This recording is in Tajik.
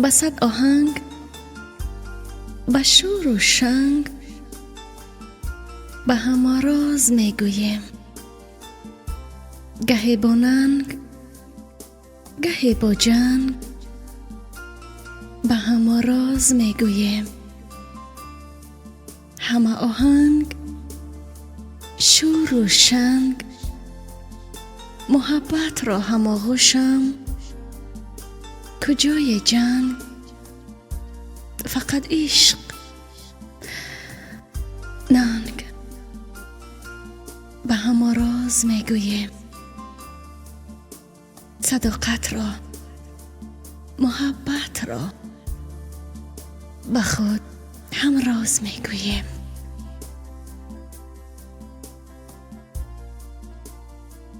Ба сад оҳанг, ба шӯру шанг, ба ҳама роз мегӯем. Гаҳе бо нанг, гаҳе бо ҷанг, ба ҳама роз мегӯем. Ҳама оҳанг, шӯру шанг, муҳаббатро ҳамоғӯшам. Куҷои ҷанг, фақат ишқ, нанг. Ба ҳама роз мегӯем. Садоқатро, муҳаббатро ба худ ҳам роз мегӯем.